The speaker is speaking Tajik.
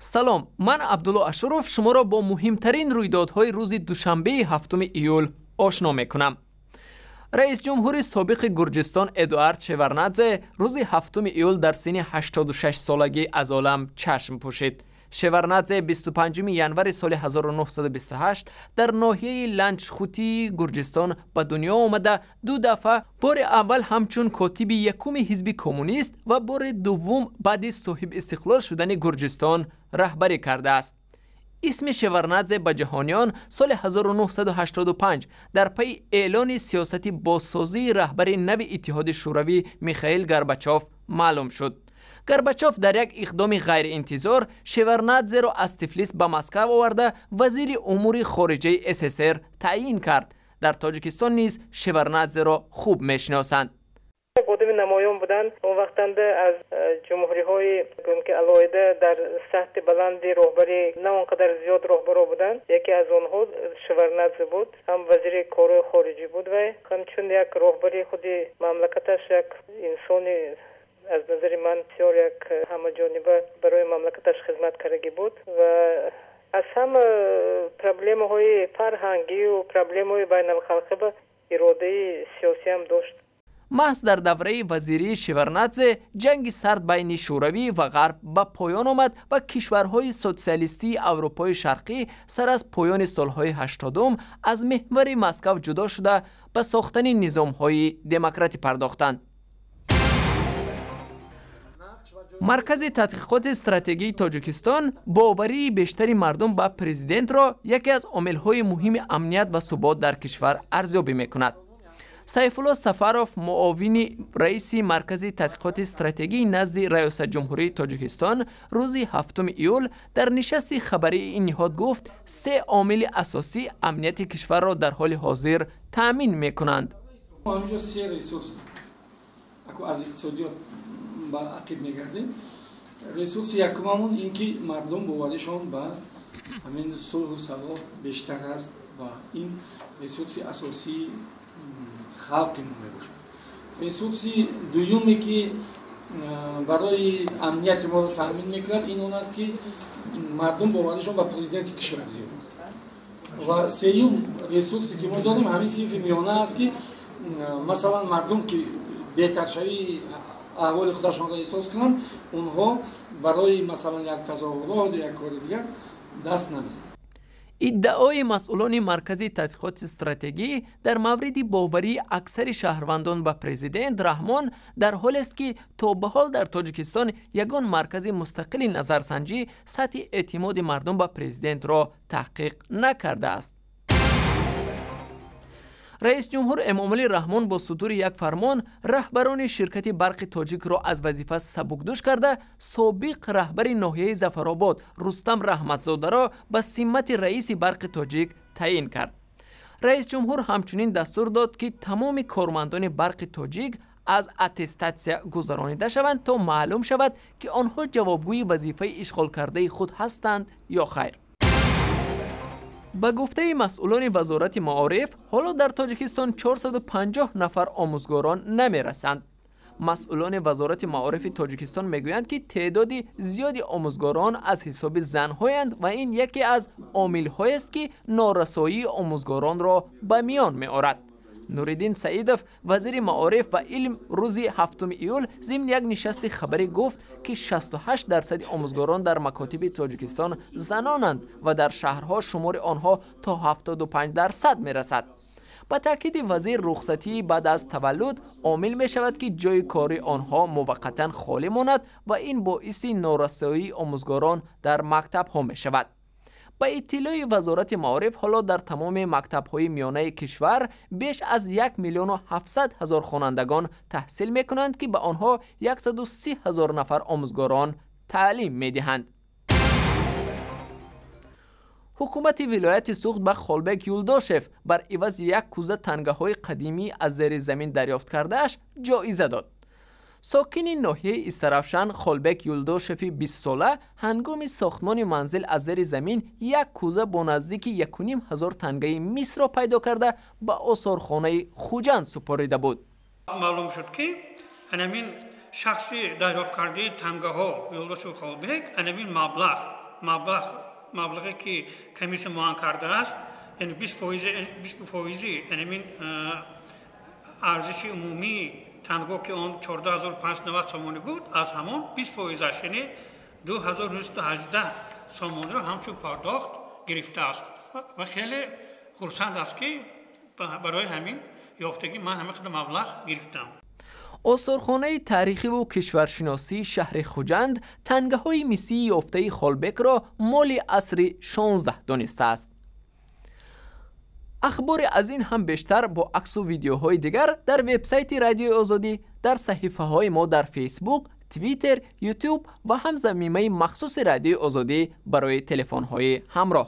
Салом, ман Абдулло Ашуров шуморо бо муҳимтарин рӯйдодҳои рӯзи душанбеи 7 июл ошно мекунам. Раисҷумҳури собиқи Гурҷистон Эдуард Шеварнадзе рӯзи 7 июл дар синни 86 солагӣ аз олам чашм пӯшид. Шеварнадзе 25 январи соли 1928 дар ноҳияи Ланчхутии Гурҷистон ба дунё омада, ду дафъа бори аввал ҳамчун котиби якуми ҳизби коммунист ва бори дуввум баъди соҳибистиқлол шудани Гурҷистон раҳбарӣ кардааст. Исми Шеварнадзе ба ҷаҳониён соли 1985 дар пайи эълони сиёсати бозсозии раҳбари нави Иттиҳоди Шӯравӣ Михаил Горбачов маълум шуд. Горбачов дар як иқдоми ғайриинтизор Шеварнадзеро аз Тифлис ба Москав оварда, вазири умури хориҷаи СССР таъйин кард. Дар Тоҷикистон низ Шеварнадзеро хуб мешиносанд. Одами намоён буданд. Он вақтанда аз ҷумҳуриҳои, гӯем ки, алоҳида дар сатҳи баланди роҳбарӣ на он қадар зиёд роҳбаро буданд. Яке аз онҳо Шеварнадзе буд. Ҳам вазири корҳои хориҷӣ буд вай, ҳамчун як роҳбари худи мамлакаташ, як инсони аз назари ман бисёр як ҳамаҷониба барои мамлакаташ хизмат кардагӣ буд ва аз ҳама проблемаҳои фарҳангию проблемаҳои байналхалқӣ ба иродаи сиёсиам дошт. Маҳз дар давраи вазирии Шеварнадзе ҷанги сард байни Шӯравӣ ва Ғарб ба поён омад ва кишварҳои социалистии Аврупои Шарқӣ сар аз поёни солҳои 80-ум аз меҳвари Москав ҷудо шуда, ба сохтани низомҳои демократӣ пардохтанд. Маркази тадқиқоти стратегии Тоҷикистон боварии бештари мардум ба президентро яке аз омилҳои муҳими амният ва субот дар кишвар арзёбӣ мекунад. Сайфулло Сафаров, муовини раиси Маркази тадқиқоти стратегӣ назди Раёсатҷумҳурии Тоҷикистон, рӯзи 7 июл дар нишасти хабарии ин ниҳод гуфт, се омили асосӣ амнияти кишварро дар ҳоли ҳозир таъмин мекунанд. Ҳаминҷо се ресурс, аз иқтисодиёт ба ақиб мегардем. Ресурси якумамон ин ки мардум боваришон ба ҳамин сулҳу салоҳ бештар аст ва ин ресурси асосии халқи мо мебошад. Ресурси дуюме, ки барои амнияти моро таъмин мекунад, ин он аст, ки мардум боваришон ба президенти кишвар зиёд аст. Ва сеюм ресурсе, ки мо дорем, ҳамин синфи миёна аст, ки масалан мардум ки беҳтаршавии аҳволи худашонро эҳсос кунанд, онҳо барои масалан як тазоҳурот, як кори дигар даст намезананд. Иддаои масъулони Маркази тадқиқоти стратегӣ дар мавриди боварии аксари шаҳрвандон ба президент Раҳмон дар ҳолест, ки то ба ҳол дар Тоҷикистон ягон маркази мустақили назарсанҷӣ сатҳи эътимоди мардум ба президентро таҳқиқ накардааст. Раисҷумҳур Эмомалӣ Раҳмон бо судури як фармон раҳбарони ширкати Барқи Тоҷикро аз вазифа сабукдӯш карда, собиқ раҳбари ноҳияи Зафаробод Рустам Раҳматзодаро ба симмати раиси Барқи Тоҷик таъин кард. Раисҷумҳур ҳамчунин дастур дод, ки тамоми кормандони Барқи Тоҷик аз аттестатсия гузаронида шаванд, то маълум шавад, ки онҳо ҷавобгӯи вазифаи ишғолкардаи худ ҳастанд ё хайр. Ба гуфтаи масъулони Вазорати маориф, ҳоло дар Тоҷикистон 450 нафар омӯзгорон намерасанд. Масъулони Вазорати маорифи Тоҷикистон мегӯянд, ки теъдоди зиёди омӯзгорон аз ҳисоби занҳоянд ва ин яке аз омилҳоест, ки норасоии омӯзгоронро ба миён меорад. Нуриддин Саидов, вазири маориф ва илм, рӯзи 7 июл зимни як нишасти хабарӣ гуфт, ки 68% омӯзгорон дар макотиби Тоҷикистон занонанд ва дар шаҳрҳо шумори онҳо то 75% мерасад. Ба таъкиди вазир, рухсатии баъд аз таваллуд омил мешавад, ки ҷойи кори онҳо муваққатан холӣ монад ва ин боиси норасоии омӯзгорон дар мактабҳо мешавад. Ба иттилои Вазорати маориф, ҳоло дар тамоми мактабҳои миёнаи кишвар беш аз 1 700 000 хонандагон таҳсил мекунанд, ки ба онҳо 130 ҳазор нафар омӯзгорон таълим медиҳанд. Ҳукумати вилояти Суғд ба Холбек Юлдошев бар ивази як кӯза тангаҳои қадимӣ аз зери замин дарёфт кардааш ҷоиза дод. Сокини ноҳияи Истаравшан Холбек Юлдошеви 20-сола ҳангоми сохтмони манзил аз зери замин як кӯза бо наздики 1500 тангаи мисро пайдо карда, ба осорхонаи Хуҷанд супорида буд. Маълум шуд, ки анамин шахси дарёфткардаи тангаҳо, Юлдошев Холбек, анамин маблағ Маблағе ки комиссия муайян кардааст, яъне 20 фоизи ҳамин арзиши умумии танго, ки он 14 590 сомонӣ буд, аз ҳамон 20 фоизаш, яъне 2918 сомониро ҳамчун пардохт гирифтааст ва хеле хурсанд аст, ки барои ҳамин ёфтагӣ ман ҳама қадар маблағ гирифтам. Осорхонаи таърихиву кишваршиносии шаҳри Хуҷанд тангаҳои мисии ёфтаи Холбекро моли асри 16 донистааст. Ахбори аз ин ҳам бештар бо аксу видеоҳои дигар дар вебсайти Радиои Озодӣ, дар саҳифаҳои мо дар Фейсбук, Твиттер, Ютуб ва ҳам замимаи махсуси Радиои Озодӣ барои телефонҳои ҳамроҳ.